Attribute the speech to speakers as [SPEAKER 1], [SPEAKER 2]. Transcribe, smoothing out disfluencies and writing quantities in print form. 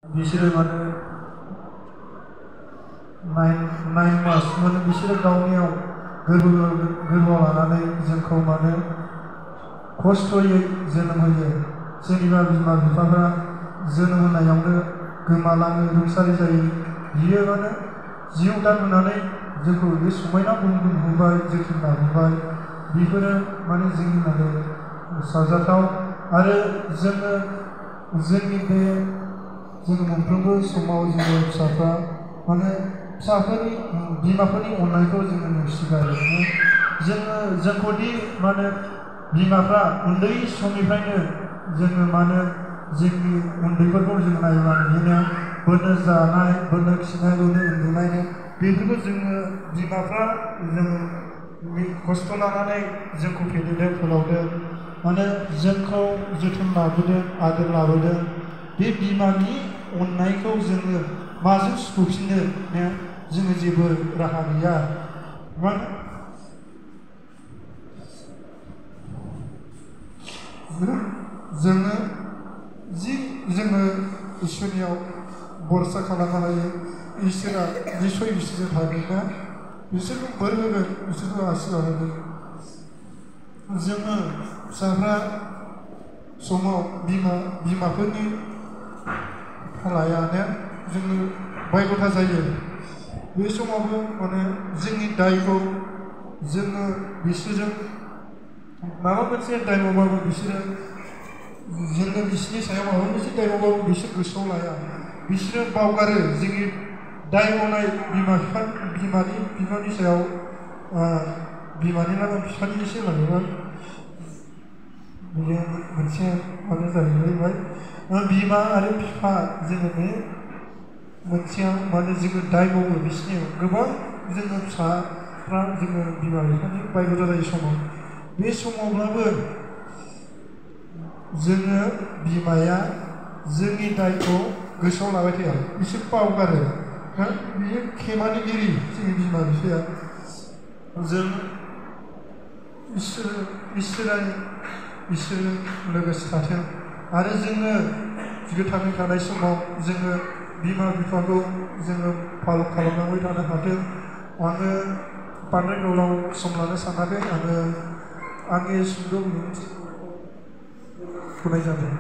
[SPEAKER 1] बिसोरो माने 9 मास माने बिसोरो गावनियाव गोरबोआव लानानै जोंखौ माने खस्थ'यै जोनोम होयो। सोरनिबा बिमा बिफाफ्रा जोनोम होनायावनो गोमालाङो, रुंसारि जायो। बियो माने जिउ दान होनानै जोंखौ बे समायना बुहुमखौ नुहोबाय, जोथोन लाबोबाय। बेफोरो माने जोंनि माने साबजाथाव। आरो जोंनि बे जोङो मोनफ्रोमबो समाव जोङो फिसाफ्रा माने फिसाफोरनि बिमाफोरनि अननायखौ जोङो नेवसिगारो। जोंखौदि माने बिमाफ्रा उन्दै समनिफ्रायनो जोङो माने जोंनि उन्दैफोरखौ जों नायोब्ला नुयो बोनो जानाय, बोनो खिनाय, बोनो उन्दुनाय, बेफोरखौ जोङो बिमाफ्रा जोङो खस्थ' लानानै जोंखौ फेदेरदों, फोलावदों, माने जोंखौ जोथोन लाबोदों, आदर लाबोदों। बे बिमानि अननायखौ जोङो माजों सुख'फिननो जोङो जेबो राहा गैया। जोङो इसोरनियाव भरसा खालामनो हायो। इसोरा निस्सय बिसोरजों थागोन, बिसोरखौ बोर होगोन, बिसोरखौ आशीर्बाद होगोन। जोङो फिसाफ्रा समाव बिमाफोरनि लायानो जोङो बायग'था जायो। बे समावबो माने जोंनि दायखौ जोङो बिसोरजों माबा मोनसे दाय मावबाबो जोङो बिसोरनि सायाव माबा मोनसे दाय मावबाबो बिसोर गोसोआव लाया। बिसोरो बावगारो जोंनि दाय मावनाय बिमानि सायाव बिमानि नाम बिफानि एसे लायोमोन। बेयो मोनसे माने जाहैबाय बिमा आरो बिफा जोङो बे मोनसेयाव माने जोङो दाय मावो बिसोरनियाव गोबां जोङो फिसाफ्रा जोङो बिमा बिफानि बायग'था जायो समाव। बे समावब्लाबो जोङो बिमाया जोंनि दायखौ गोसोआव लाबाय थाया, बिसोर बावगारो। बियो खेमानिगिरि जोंनि बिमा बिफाया। जों इसोर लोगोसे थाथों। आरो जोङो गोथाङै थानाय समाव जोङो बिमा बिफाखौ जोङो फाल खालामलांबाय थानो हाथों। आङो बांद्राय गोलाव सम लानो सानाखै। आङो आंनि सुंद' बिबुंथिखौ होनाय जादों।